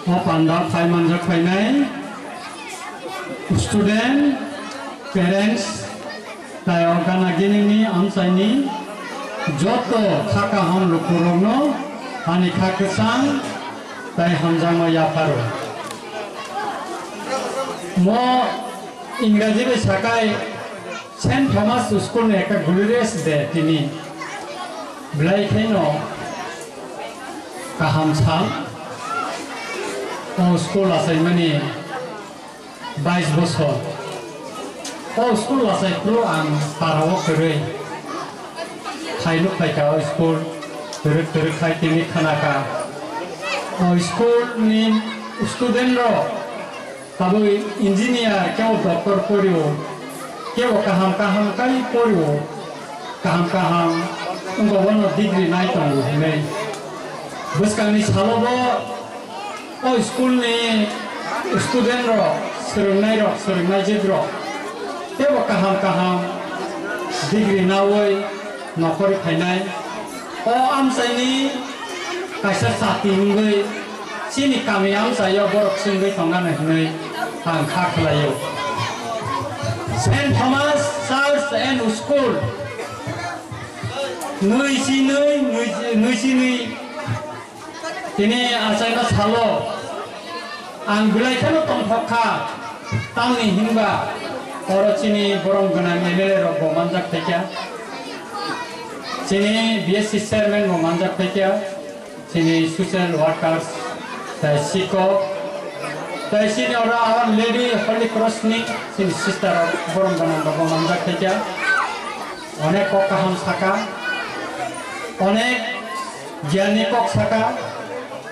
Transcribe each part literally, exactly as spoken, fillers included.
O panda phai manjak phainai student, parents, tei o gana gini ni amchai ni joto kha kaham lukurok no ani kha kwchang tei hamjakma yapharo. Mo Ingraji bai sakai Saint Thomas School ni ekta glorious day tini. Belai kheno kaham sal. O school achaimani bais bosor. O school achai phuru ang para o kwrwi. Phai nuk phai ka o school. Twrwk twrwk khai tini khana ka. O school ni student rok Tabuk engineer, kebo doctor porio, kebo kaham kaham kai porio, kaham kaham wngkha bono degree nai tongo hinwi. Bwskangni salo bo o school ni student rok, swrwngnai rok, swrwngnai jit rok, kebo kaham kaham degree naui nokhorwi phainai. O amchaini kaisa chati wngwi chini kami amchaio borok se wngwi tongna hinwi ang kha khlaio. Saint Thomas Church and School nui si nui, nui si nui. Tini achaima salo ang belai kheno tongthok kha, tamni hinba oro chini borom gwnang M L A rok bo manjak phaikha, chini B S C chairman bo manjak phaikha, chini social workers, tei sikok, tei chini oro Our Lady Holy Cross ni chini sister rok borom gwnang rok bo manjak phaikha. Onek kok kaham saka, onek giyanni kok saka,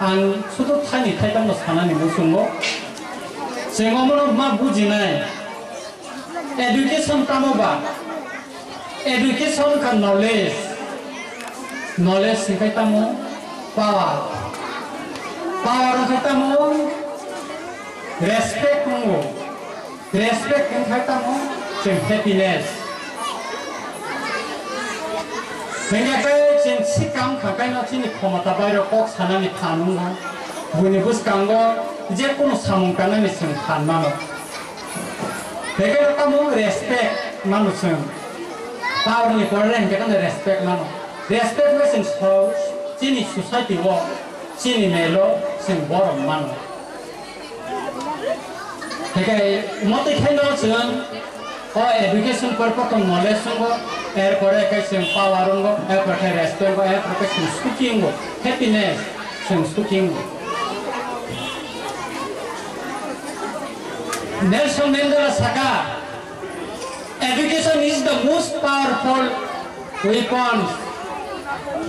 ang sudu thaini thaitamno sanani muchungo. Chwng omono ma bujinai, education tamo ba? Education kha knowledge, knowledge hwnkhe tamo power, power hwnkhe tamo respect wngo. Respect wngkha tamo chwng happiness. Hingkhe tei chwng sikam kha kaino chini khomota bairo kok sanani phan wngkha. Buini bwskango je kunu samung tangnani chwng phan mano. Hingkhe tamo respect mano chwng. Power ni pore hingkhe tamo respect mano. Respect wngkhe chwng so-, chini society o, chini melo chwng borom mano. Hingkhe motwi khaino chwng o education pore prothom knowledge wngo, er pore khe chwng power wngo, er pore khe respect wngo, er pore khe chwng sukhi wngo, happiness chwng sukhi wngo. Nelson Mandela saka, "Education is the most powerful weapon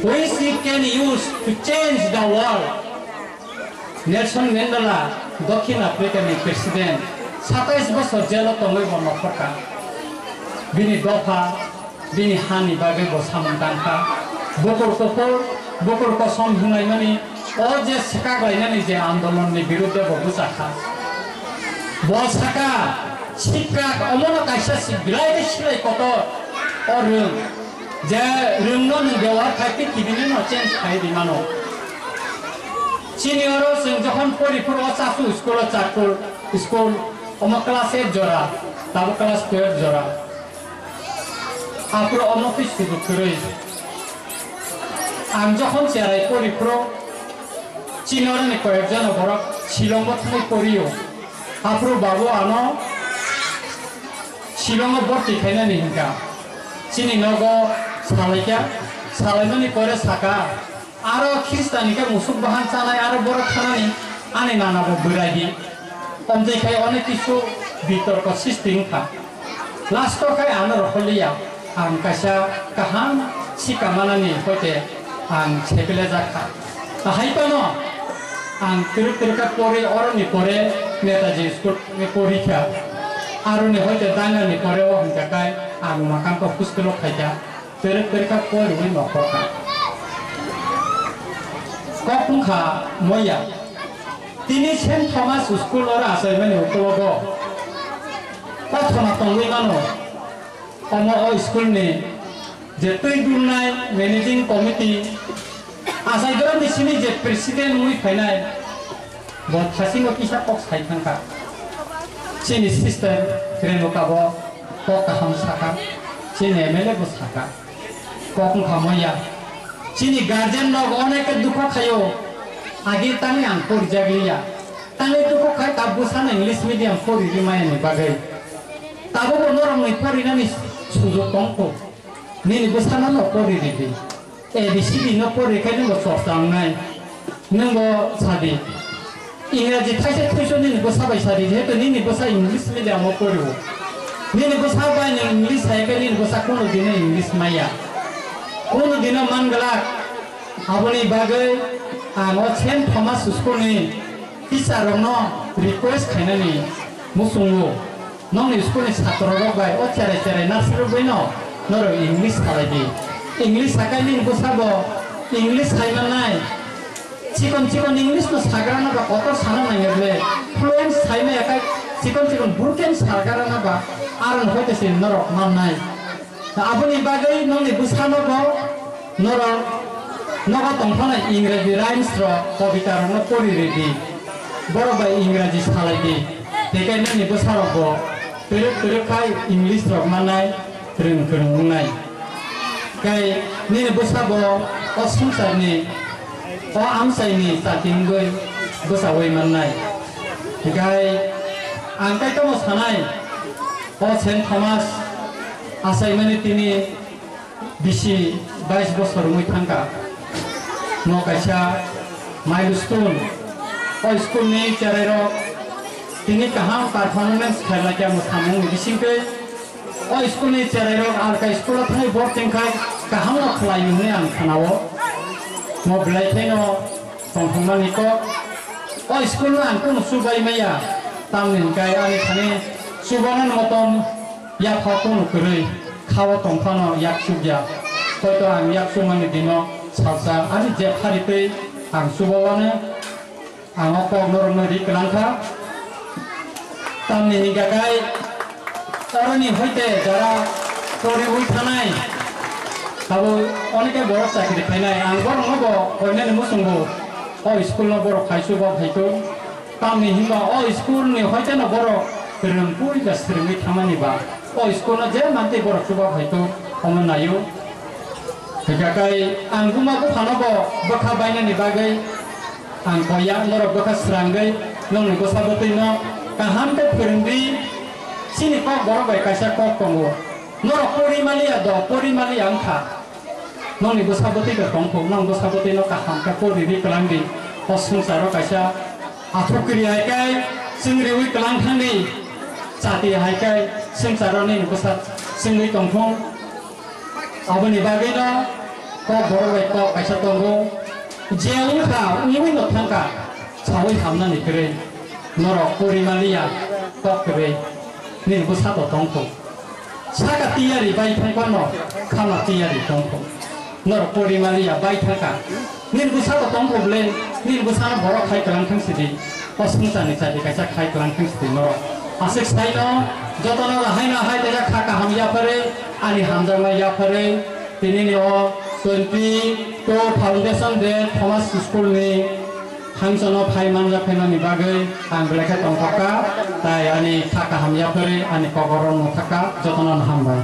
which you can use to change the world." Nelson Mandela, Dokhin Africa ni president, satais bosor jelo tongwi bo nokhorkha. Bini dopha, bini hani bagwi bo samung tangkha. Bukur kuphur, bukur kosom hwnlaimani o je swkak lainani je andolon ni birudde bo bwchakha. Bo saka, "Sikha omono kaisa si-, belai khe silai kotor o rwng, je rwngno nwng bebohar khai prithibi no change khai ri mano." Chini oro chwng jokhon pori phuru o Chasu school o Chakur school, omo class eight jora, tabuk class twelve jora. Aphuru omo twi sudu kwrwi. Ang jokhon cherai pori phuru chini oroni koyek jona borok Shillongo thangwi porio. Aphuru babu ano Shillongo borti khainani hinkha. Chini nogo salaikha, salaimani pore saka, "Aro Khristan ni khe musuk bahan chanai, aro borok thanani ani nana bo bwrai di." Omtwi khai onek kisu bitorko sisti wngkha. Last o khai ano rohorliya, ang kaisa kaham sika manani hoite ang sepilajak kha. Ahai phano ang twrwk twrwk kha pori, oroni pore Netaji school ni pori kha. Aroni hoite dangani pore o hwnka khai ang makam ko hostel o khai kha. Twrwk twrwk kha poriwi nokhor kha. Kok wngkha moya. Tini Saint Thomas School oro achaimani ukologo kothoma tongwi mano. Omo o school ni je twi dulnai managing committee, achai dorani simi je president wngwi phainai, Bo thasingo kisa kok sai thangkha. Chini sister Renuka bo kok kaham sakha. Chini M L A bo sakha. Kok wngkha moya. Chini guardian rok onek dukho khaio. Agi tangwi ang porijak liya. Tangwi dukho khai ta bwsano English medium pori ri maya ni bagwi. Tabukbo norokni porinani sujuk tongkho. Nini bwsano no pori ridi. A B C D no pori khai nwngbo chorcha wngnai. Nwngbo sadi. Ingraji thaisa thuiso nini bwsa bai sadi, jehetu nini bwsa English medium o porio. Nini bwsa bai nwng English hai khe nini bwsa kunu dino English maya. Kunu dino man glak. Aboni bagwi ang o Saint Thomas School ni teacher rokno request khainani muchungo. Nokni school ni satro rok bai o cherai cherai nursery rok bai no norok English salai di. English sakai nini bwsa bo English sai mannai. Chikon chikon English no sagra na ba kotor sana nang ble fluent sai maya kai chikon chikon broken sagra na ba aron hoite se norok mannai. Aboni bagwi nokni bwsano bo norok nogo tongthoknai Ingraji rhymes rok, kobita rokno pori ridi. Borok bai Ingraji salai di. Tei khe nini bwsarok bo twrwk twrwk khai English rok mannai, rwng kwrwng wngnai. Khe nini bwsa bo o swngcharni, o amchaini chati wngwi bwchaui mannai. Hinkhe ang kaitorno sanai, o Saint Thomas achaimani tini bisi bais bosor wngwi thangkha. Mo kaisa milestone. O school ni cherai rok tini kaham performance khailai kha mwsamung ni bisingtwi. O school ni cherai rok alka school o thangwi bor chengkhai kaham no khlai hwnwi ang khnao. Mo belai kheno tongthokmani kok. O school no ang kunu chubai maya. Tamni hwnkhe ani thani chubanan motom. Yapha kunu kwrwi, khao tongphano yaksukya. Hoito ang yaksukmani dino salsa ani jepha ritwi ang chubawano ang o kok norokno ri kwlangkha. Tamni hinkha khe oroni hoite jara poriwi thanai abo onike borok chakri khainai ang borokno bo koinani muchungo o school no borok khai chuba phaikhe. Tamni hinba o school ni hoiteno borok rwngpui da swrwngwi thamani ba o school no je mantwi borok chuba phaito omo naio. Hingkha kai ang buma buphano bo bwkha bainani bagwi ang koya norok bwkha swrangwi nongni bwsa bwtwino kaham khe phwrwngdi. Chini kok borok bai kaisa kok tongo, norok pori maliya do pori maliya wngkha. Nongni bwsa bwtwi khe tongthok, nong bwsa bwtwi no kaham khe pori ri kwlang di. O swngcharo kaisa athuk kwrwi hai khe chwng riwi kwlang thang di. Chati hai khe swngcharo nini bwsa chwngwi tongthung. Aboni bagwi no kok borok bai kok kaisa tongo. Je wngkha wngwi no thangkha saui hamnani kwrwi. Norok pori maliya kok kwrwi nini bwsa to tongthok. Saka tiyari bai thangkha no khama tiyari tongthok. Norok pori maliya bai thangkha. Nini bwsa to tongthok le, nini bwsano borok khai kwlang thang sidi. O swngcharni chati kaisa khai kwlang thang sidi norok. Aswk saino jotono haino hai teisa kha kaham yapharwi ani hamjakma yapharwi tinini o twenty two foundation day Thomas School ni Hangsono phai manja phaimani bagwi ang belai khe tongthok kha, tai ani kha kaham yapharwi ani kokoro nukthak kha, jotono no hambai.